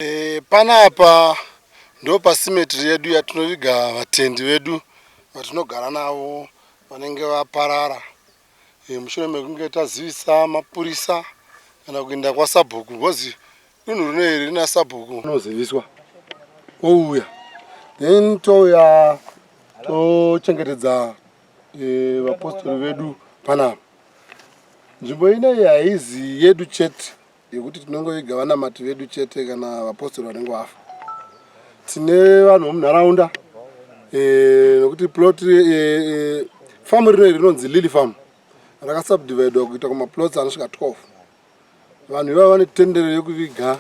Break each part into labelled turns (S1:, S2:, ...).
S1: E, panapa ndo pasimetiri yedu yatinoviga vatendi vedu vatinogara navo vanenge vaparara e, mushure mekunge tazivisa mapurisa kana kuenda kwasabhuku because dunhu rino iri rina sabhuku unoziviswa ouya then touya tochengetedza e, vapostori vedu panapa. Nzvimbo ineyi haizi yedu chete yekuti tinongoviga vanamati vedu chete kana vapostori vanenge vafa. Tine vanhu vemunharaunda eh, nokuti plot e, e, farm rino iri rinonzi Lily Farm rakasubdividwa kuita kumaplots anosvika 12. Vanhu ivavo vane tendero yekuviga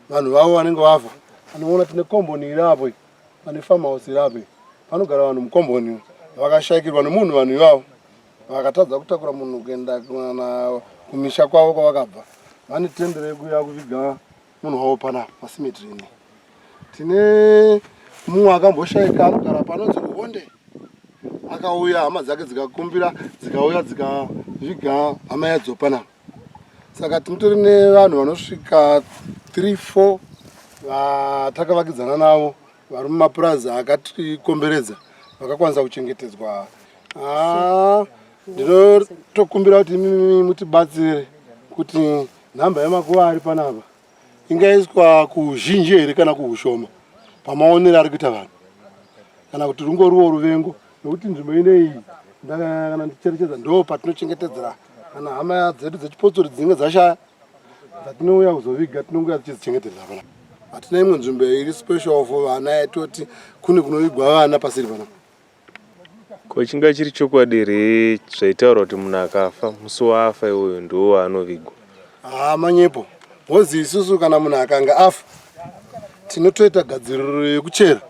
S1: vanhu vavo vanenge vafa. Anoona tine komboni iri apo pane farmhouse iri apo panogara vanhu mukomboni vakashaikirwa nemunhu vanhu ivavo vakatadza kutakura munhu kuenda kumisha kwavo kwavakabva vane tendero yekuuya kuviga munhu wavo panapa pasimetiri ine tine mumwe akamboshaika anogara panonzi ruhonde akauya hama dzake dzikakumbira dzikauya dzikaviga hama yadzo panapa saka tinotori nevanhu vanosvika 3 4 vatakavakidzana navo vari mumapurazi akatikomberedza vakakwanisa kuchengetedzwa. Ah, ndinotokumbira kuti imimi mutibatsire kuti nhamba yemakuva ari panapa ingaiswa kuuzhinji here kana kuushoma pamaonero ari kuita vanhu kana kuti rungoriwo ruvengo nokuti nzvimbo ineyi kana ndicherechedza ndo patinochengetedzera kana hama dzedu dzechipotsori dzinenge dzashaya dzatinouya kuzoviga tinonguya tichidzichengetedza pana hatina imwe nzvimbo iri special for vana yatoti kune kunovigwa vana pasiri pana
S2: Ko chinga chiri chokwadi here zvaitaurwa kuti munhu akafa musi waafa iwoyo ndiwo waanovigwa?
S1: Haa manyepo. Hozi isusu kana munhu akanga afa tinotoita gadziriro yekuchera.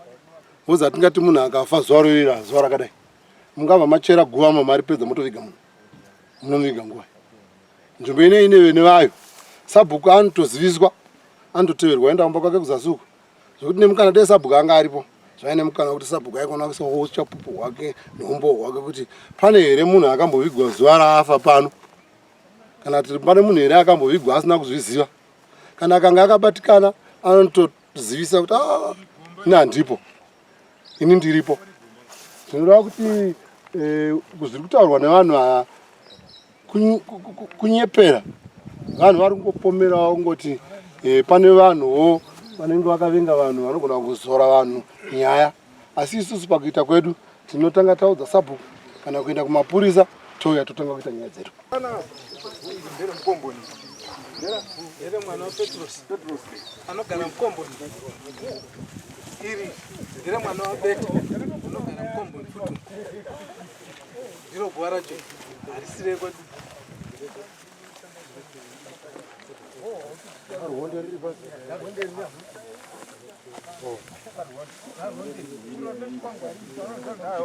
S1: Hozi hatingati munhu akafa zuva roira zuva rakadai. Mungabva machera guva mamaripedza motoviga munhu. Munomuviga nguva. Nzvimbo ine ine vene vayo. Sabhuku anotoziviswa anototeverwa oenda kumba kwake kuzasi uko. Zvekuti nemukana dai sabhuku anga aripo zvaine mukana wekuti sabhuku aikona kuisa uchapupu hwake neumboo hwake kuti pane here munhu akambovigwa zuva raafa pano kana kuti pane munhu here akambovigwa asina kuzviziva kana akanga akabatikana anotozivisa kuti ah, ini handipo ini ndiripo zvinoreva kuti eh, zviri kutaurwa nevanhu aya kunyepera vanhu vari kungopomerawo kungoti eh, pane vanhuwo vanenge vakavenga vanhu vanogona kuzora vanhu nyaya asi isusu pakuita kwedu tinotanga taudza sabhuku kana kuenda kumapurisa touya totanga kuita nyaya dzedu
S3: anogara mukomboni iri ndere mwana wabeta anogara mukomboni futi ndiro guva racho harisi rekwedu.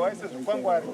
S3: Waise zvikwangwari.